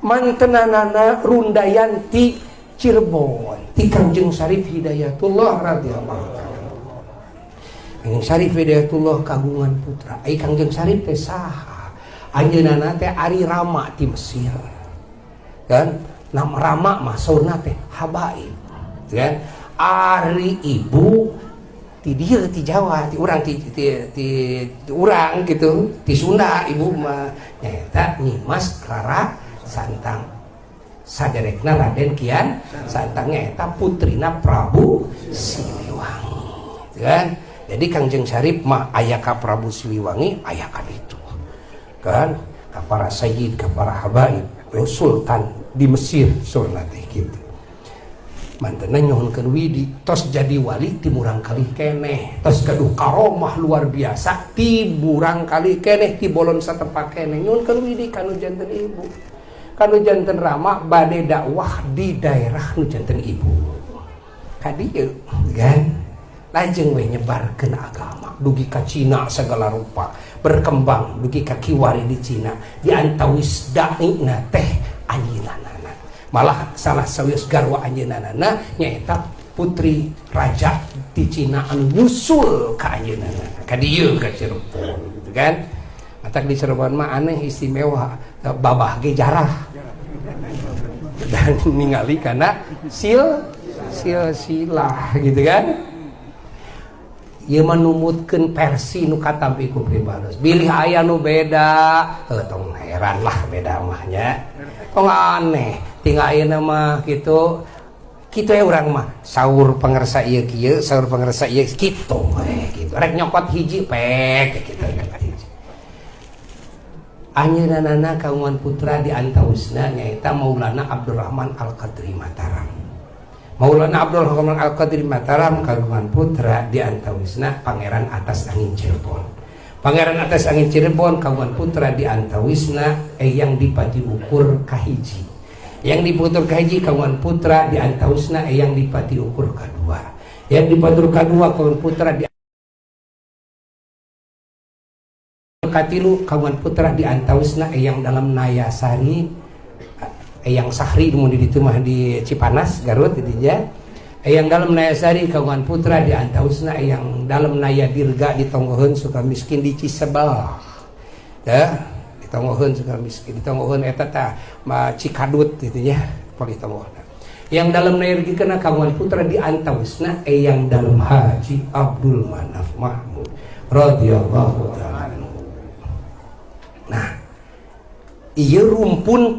Mantenanana rundayan ti Cirebon ti Kangjeng Syarif Hidayatullah radhiyallahu ta'ala. Kangjeng Syarif Hidayatullah kagungan putra. Ai Kangjeng Syarif teh saha? Anjeunna teh ari Rama ti Mesir. Kan nama Rama mah saurna teh habaib. Kan ari ibu ti dieu ti Jawa, ti urang ti urang gitu, ti Sunda ibu mah nyaeta Nyimas Rara Santang. Saderekna Raden Kian Santang nyaeta putrina Prabu Siliwangi. Kan? Jadi Kangjeng Syarif mah aya ka Prabu Siliwangi, aya ka ditu. Kan? Ka para sayyid, ka para habaib, sultan di Mesir saurna teh kitu. Mantena nyuhunkeun widi tos jadi wali ti murang kali keneh, tos gaduh karomah luar biasa ti murang kali keneh, ti bolon satepak keneh, nyuhunkeun widi kanu janten ibu, kanu janten rama bade dakwah di daerah nu janten ibu ka dieu kan, lajeng we nyebarkeun agama dugi ka Cina segala rupa berkembang dugi ka kiwari di Cina di antawis daina teh anjeunna. Malah salah sawios garwa anjeunna nyaeta putri raja di Cina anu nyusul ka anjeunna ka dieu ka Cirebon gitu kan. Matak di Cirebon mah aneh istimewa, babah ge jarah dan ningali kana silsilah gitu kan. Ieu mah numutkeun versi nu katampi ku pribados. Bilih aya nu beda, heuh tong heran lah beda mah nya. Tong aneh, tinggal ayeuna mah gitu. Kitu ya urang mah, saur pangersa ieu kieu, saur pangersa ieu kitu we kitu. Rek nyokot hiji pek kitu nyokot hiji. Anjeunna kagungan putra di antawisna nyaeta Maulana Abdurrahman Al-Qadri Mataram. Maulana Abdurrahman Al-Qadri Mataram kagungan putra di antawisna Pangeran Atas Angin Cirebon. Pangeran Atas Angin Cirebon kagungan putra di antawisna Eyang Dipati Ukur kahiji. Yang diputur kahiji kagungan putra di antawisna Eyang Dipati Ukur kadua. Yang diputur kadua kagungan putra di katilu kagungan putra di antawisna Eyang Dalam Nayasari, Eyang Sahri mun di ditu mah di Cipanas Garut didinya. Eyang Dalem Nayasari kagungan putra di antawisna Eyang Dalem Naya Dirga di Tonggoheun Sukamiskin di Cisebel. Ya, di Tonggoheun Sukamiskin, di Tonggoheun eta tah ma Cikadut gitu nya, poli Tonggoheun. Yang Dalem Naya Dirga kana kagungan putra di antawisna Eyang Dalem Haji Abdul Manaf Mahmud radhiyallahu taala anhu. Nah, ieu rumpun